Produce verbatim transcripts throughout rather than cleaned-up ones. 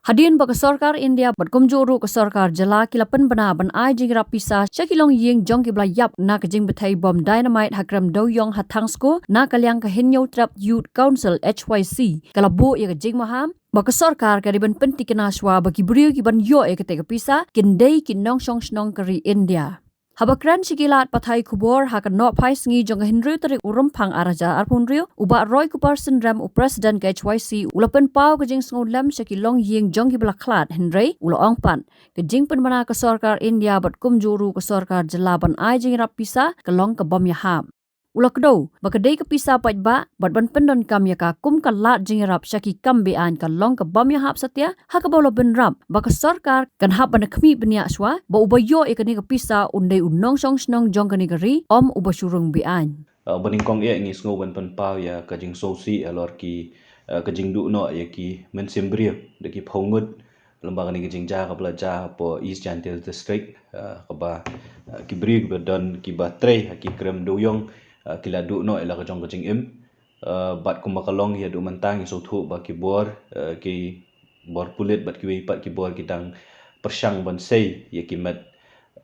Hadien ba ka sorkar India bad kumjuh ruh ka sorkar jylla ki la pynbna ban ai jingïarap pisa sha ki longïing jong kiba la ïap na ka jingbthei bom dynamite ha Krem Dewiong ha Thangsko na ka liang ka Hynñiewtrep Youth Council H Y C, ka la buh ïa ka jingmaham ba ka sorkar ka dei ban pynthikna shuwa ba ki briew kiban ïoh ïa kata ka pisa kin dei ki nongshong shnong ka ri India. Haba kren sha ki lad pathai khubor ha ka nohphaisngi jong ka hynriew tarik u Rymphang ar hajar arphew hynriew, u Bah Roy Kupar Synrem, u President ka H Y C, u la pynpaw ka jingsngewlem sha ki longïing jong kiba la khlad, hynrei u la ong pat, ka jingpynbna ka sorkar India bad kumjuh ruh ka sorkar jylla ban ai jingïarap pisa ka long ka bym ïahap. U la kdew ba ka dei ka pisa paidbah bad ban pyndonkam ïa ka kum ka lad jingïarap sha ki kam be-aiñ ka long ka bym ïahap satia, ha kaba u la bynrap ba ka sorkar kan hap ban khmih bniah shuwa ba uba ïoh ïa kane ka pisa un dei u nongshong shnong jong kane ka ri, ym uba shu rung be-aiñ. Uh, ba nyngkong eh ngi sngew ban pynpaw ïa ka jingsngewsih halor ki, uh, ka jingduh noh ïa ki mynsiem briew da ki phew ngut lyngba kane ka jingjia kaba la jia hapoh East Jaintia District, uh, kaba, uh, ki briew kiba don kiba trei ha ki Krem Dewiong, uh, ki la duh noh ïa la ka jong ka jingim. Uh, bad kumba ka long haduh mynta ngi sngewthuh ba ki bor, uh, ki bor pulit bad kiwei pat ki bor ki dang pyrshang ban sei ïa ki met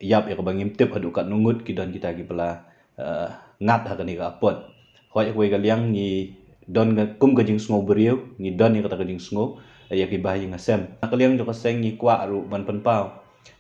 ïap ïa kaba ngim tip haduh katno ngut ki don kita kiba la, uh, ngat ha kane ka apot. Hooid, ha kawei ka liang ngi don ka, kum ka jingsngew briew, ngi don ïa kata ka jingsngew, uh, ïa ki bahaïing hasem. Na ka liang jong ka seng ngi kwah ruh ban pynpaw,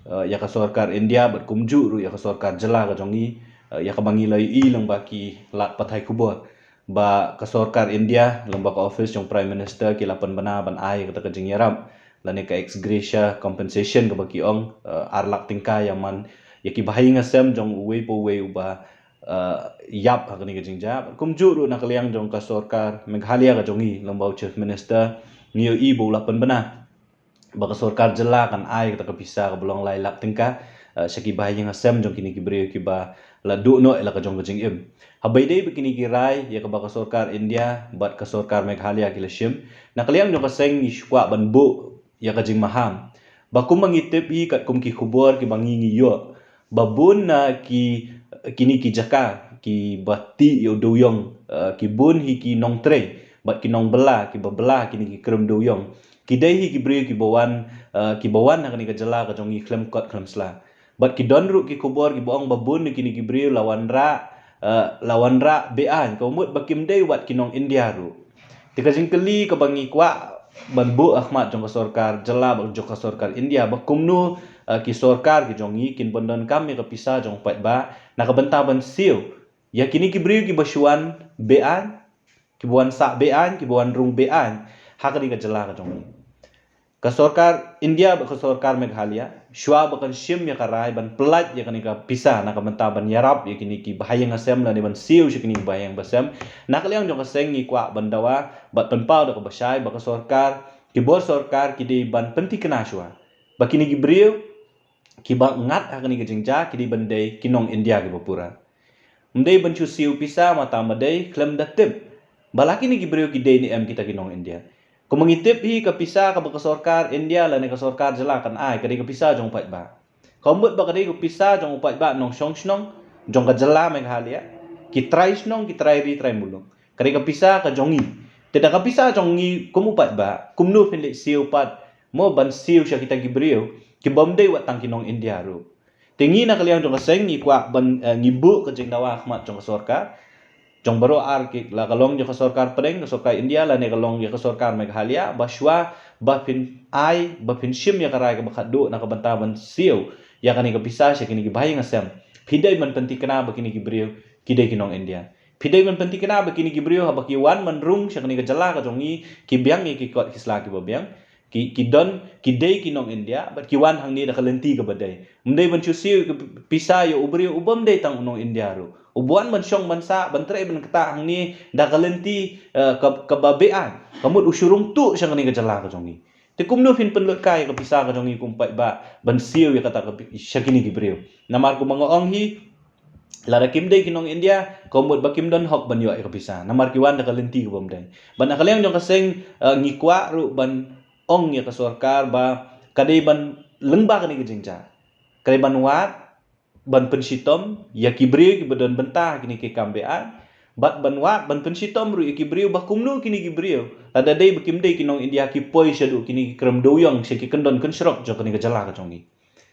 uh, ïa ka sorkar India bad kumjuh ruh ïa ka sorkar jylla ka jong ngi, uh, ïa kaba ngi la ïohi lyngba ki lad pathai khubor ba ka sorkar India lyngba ka office jong Prime Minister ki la pynbna ban ai kata ka jingïarap lane ka ex gratia compensation kaba ki ong, uh, ar lak tyngka ïa man ïa ki bahaïing hasem jong uwei pa uwei uba, uh, ïap ha kane ka jingjia. Kumjuh ruh na ka liang jong ka sorkar Meghalaya ka jong ngi lyngba u Chief Minister ngi ïohi ba u la pynbna ba ka sorkar jylla kan ai kata ka pisa kaba long lai lak tyngka, uh, sha ki bahaïing hasem jong kine ki briew kiba la duh noh ïa la ka jong ka jingim. Haba ïadei bad kine ki rai ïa kaba ka sorkar India bad ka sorkar Meghalaya ki la shim, na ka liang jong ka seng ngi shu kwah ban buh ïa ka jingmaham ba kumba ngi tip hi katkum ki khubor kiba ngi ngi ïoh, ba bun na ki, kine ki jaka kiba tih ïa u dewiong, uh, ki bun hi ki nongtrei bad ki nongbylla kiba bylla kine ki Krem Dewiong, ki dei hi ki briew kiba wan, uh, kiba wan ha kane ka jylla ka jong ngi khlem kot khlem sla. Bad ki don ruh ki khubor kiba ong ba bun na kine ki briew la wanrah, uh, la wanrah be-aiñ, ka mut ba kim dei wat ki nong India ruh. Te ka jingkylli kaba ngi kwah ban buh ha khmat jong ka sorkar jylla bad jong ka sorkar India ba kumno, uh, ki sorkar ki jong ngi kin pyndonkam ïa ka pisa jong u paidbah na ka bynta ban siew ïa kine ki briew kiba shu wan be-aiñ, kiba wan sah be-aiñ, kiba wan rung be-aiñ ha kane ka jylla ka jong ngi. Ka sorkar India bad ka sorkar Meghalaya shuwa ba kan shim ïa ka rai ban pyllait ïa kane ka pisa na ka bynta ban ïarap ïa kine ki bahaïing hasem lane ban siew sha kine ki bahaïing hasem, na ka liang jong ka seng ngi kwah ban dawa bad pynpaw da kaba shai ba ka sorkar, ki bor sorkar ki dei ban pynthikna shuwa ba kine ki briew kiba ngat ha kane ka jingjia ki dei ban dei ki nong India kiba pura. Ym dei ban shu siew pisa mynta ma dei khlem da tip ba la kine ki briew ki dei ne em kita ki nong India. Kumba ngi tip hi ka pisa kaba ka sorkar India lane ka sorkar jylla kan ai ka dei ka pisa jong u paidbah. Ka mut ba ka dei ka pisa jong u paidbah nongshong shnong jong ka jylla Meghalaya, ki trai shnong, ki trai ri trai muluk. Ka dei ka pisa ka jong ngi. Te da ka pisa jong ngi kum u paidbah, kumno phin leit siew pat mo ban siew sha kita ki briew kibym dei wat tang ki nong India ruh. Te ngi na ka liang jong ka seng ngi kwah ban, eh, ngi buh ka jingdawa ha khmat jong ka sorkar jong baroh ar ki, la ka long jong ka sorkar pdeng, ka sorkar India lane ka long jong ka sorkar Meghalaya, ba shuwa ba phin ai, ba phin shim ïa ka rai kaba khatduh na ka bynta ban siew ïa kane ka pisa sha kine ki bahaïing hasem. Phi dei ban pynthikna ba kine ki briew ki dei ki nong India. Phi dei ban pynthikna ba kine ki briew haba ki wan ban rung sha kane ka jylla ka jong ngi ki biang ïa ki kot ki sla kiba biang. Ki, ki don, ki dei ki nong India bad ki wan hangne da ka lynti kaba dei. Ym dei ban shu siew ka pisa ïa u briew u bym dei tang u nong India ruh, uba wan ban shong ban sah, ban trei ban ktah hangne da ka lynti, eh, ka, kaba be-aiñ. Ka mut u shu rung tuh sha kane ka jylla ka jong ngi. Te kumno phin pynlut kai ïa ka pisa ka jong ngi kum u paidbah ban siew ïa kata ka pi-, sha kine ki briew. Namar kumba nga ong hi, lada kim dei ki nong India, ka mut ba kim don hok ban ïoh ïa ka pisa namar ki wan da ka lynti kabym dei. Bad na ka liang jong ka seng, eh, ngi kwah ruh ban ong ïa ka sorkar ba ka dei ban lyngba kane ka jingjia, ka dei ban wad, ban pynshitom ïa ki briew kiba don bynta ha kine ki kam be-aiñ, Bad ban wad, ban pynshitom ruh ïa ki briew ba kumno kine ki briew, lada dei ba kim dei ki nong India, ki poi shaduh kine ki krem dewiong sha ki kyndon kynshrok jong kane ka jylla ka jong ngi.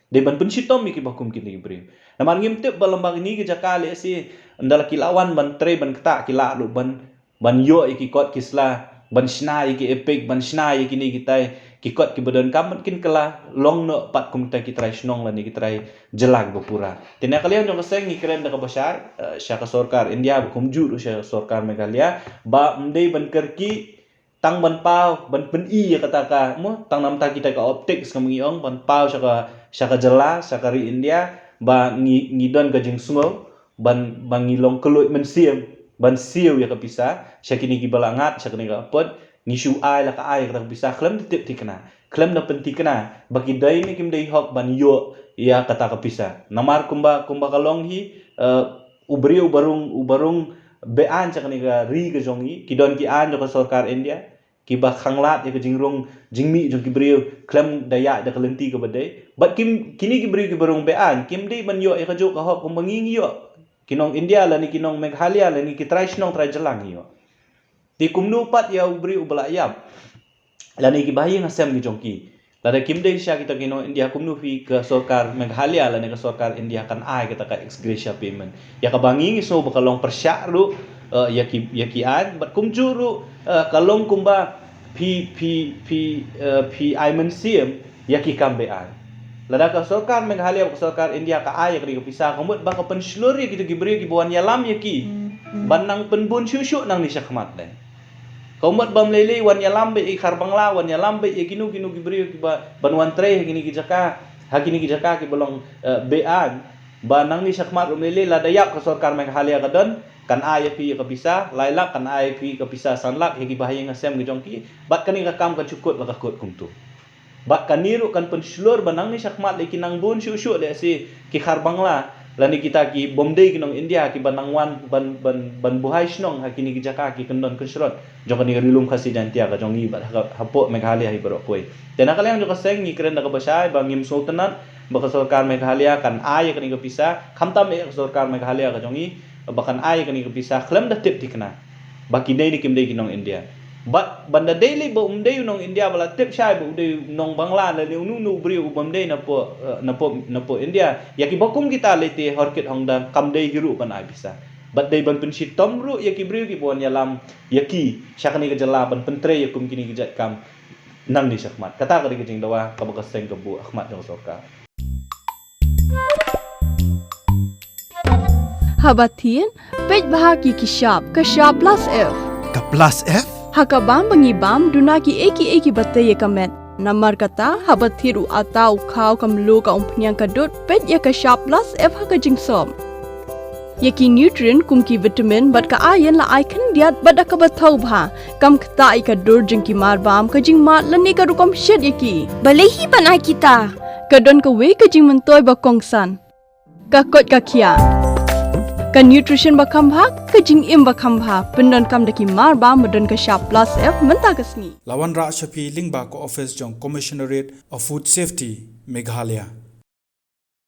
Dei ban pynshitom ïa ki ba kum kine ki briew. Namar ngim tip ba lem bad kine ki jaka lehse, ynda la ki la wan ban trei ban ktah, ki la ruh ban, ban ïoh ïa ki kot ki sla, ban shna ïa ki EPIC, ban shna ïa kine kitai ki kot kiba donkam, ban kin kylla long noh pat kum kita ki trai shnong lane ki trai jylla kiba pura. Te na ka liang jong ka seng ngi kren da kaba shai, eh, sha ka sorkar India, ba kumjuh ruh sha ka sorkar Meghalaya, ba ym dei ban kyrkieh tang ban paw, ban pyni ïa kata ka, mo, tang namar kita ka optics, ka mynta ngi ong, ban paw sha ka, sha ka jylla, sha ka ri India, ba ngi, ngi don ka jingsngew, ban, ba ngi long kylluid mynsiem, ban siew ïa ka pisa sha kine kiba la ngat, sha kine ka apot, ngi shu ai la ka ai ïa kata ka pisa khlem da tip thikna, khlem da pynthikna ba ki dei ne kim dei hok ban ïoh ïa kata ka pisa. Namar kumba, kumba ka long hi, eh, u briew uba rung, uba rung beaiñ sha kane ka ri ka jong ngi, ki don ki aiñ jong ka sorkar India kiba khanglad ïa ka jingrung jingmih jong ki briew khlem da ïaid da ka lynti kaba dei. Bad kim, kine ki briew kiba rung beaiñ kim dei ban ïoh ïa kajuh ka hok kumba ngi ngi ïoh, ki nong India lane ki nong Meghalaya lane ki trai shnong trai jylla ngi ïoh. Te kumno pat ïa u briew uba la ïap lane kiba ha ïing ha sem ki jong ki? Lada kim dei sha kita ki nong India, kumno phi ka sorkar Meghalaya lane ka sorkar India kan ai kata ka ex gratia payment? Ïa kaba ngi ngi sngew ba ka long pyrshah ruh, eh, ïa ki, ïa ki aiñ, bad kumjuh ruh, eh, ka long kumba phi, phi, phi, eh, phi ai mynsiem ïa ki kam beaiñ. Lada ka sorkar Meghalaya, ka sorkar India ka ai ïa kane ka pisa, ka mut ba ka pynshlur ïa kito ki briew kiba wan ïalam ïa ki ban nang pynbun shuh shuh nangne shakhmat lei. Ka mut ba ym lei lei wan ïalam beit ïa ki khar bangla, wan ïalam beit ïa kino kino ki briew kiba ban wan trei ha kine ki jaka, ha kine ki jaka kiba long, eh, beaiñ. Ba nangne shakhmat ruh ym lei lei, lada ïap ka sorkar Meghalaya ka don, kan ai ïa phi ïa ka pisa lai lak, kan ai ïa phi ka pisa san lak ïa kiba ha ïing ha sem ki jong ki. Bad kane ka kam kan shu kut la ka kut kumto. Bad kane ruh kan pynshlur ba nangne shakhmat lei ki nang bun shuh shuh lehse ki khar bangla lane kita ki bym dei ki nong India kiba nang wan ban, ban, ban buhai shnong ha kine ki jaka ki kyndon kynshrot jong kane ka ri lum Khasi Jaintia ka jong ngi bad ha, hapoh Meghalaya hi baroh kawei. Te na ka liang jong ka seng ngi kren da kaba shai ba ngim sngewtynnat ba ka sorkar Meghalaya kan ai ïa kane ka pisa, khamtam eh ka sorkar Meghalaya ka jong ngi, ba kan ai ïa kane ka pisa khlem da tip thikna ba ki dei ne kim dei ki nong India. Bad ban da dei lei ba um dei u nong India ba la tip shai ba u dei u nong bangla lane uno uno u briew u bym dei napoh, eh, napoh, napoh India, ïa kiba kum kita lei te hor kit hong da kam dei hi ruh ban ai pisa. Bad dei ban pynshitom ruh ïa ki briew kiba wan ïalam ïa ki sha kane ka jylla ban pyntrei ïa kum kine ki jait kam nangne shakhmat. Kata ka dei ka jingdawa kaba ka seng ka buh ha khmat jong ka sorkar. Haba thied, peit bha ki ki shap, ka shap plus F. Ka plus F? Ha ka bam ba ngi bam, duna ki ei ki ei kiba tei ïa ka met. Namar kata, haba thied u ata, u khaw, ka mluh, ka umphniang, ka dud, peit ïa ka shap plus F ha ka jingsop. Ïa ki nutrient kum ki vitamin bad ka iron la ai khyndiat bad da kaba thaw bha. Kam ktah ïa ka dur jong ki marbam, ka jingmad lane ka rukom shet ïa ki. Balei hi ban ai kita? Ka don kawei ka jingmyntoi ba kongsan. Ka koit ka khiah. Ka nutrition ba kham bha, ka jingim ba kham bha. Pyndonkam da ki marbam ba don ka shap plus F mynta ka sngi. La wanrah sha phi lyngba ka office jong Commissionerate of Food Safety, Meghalaya.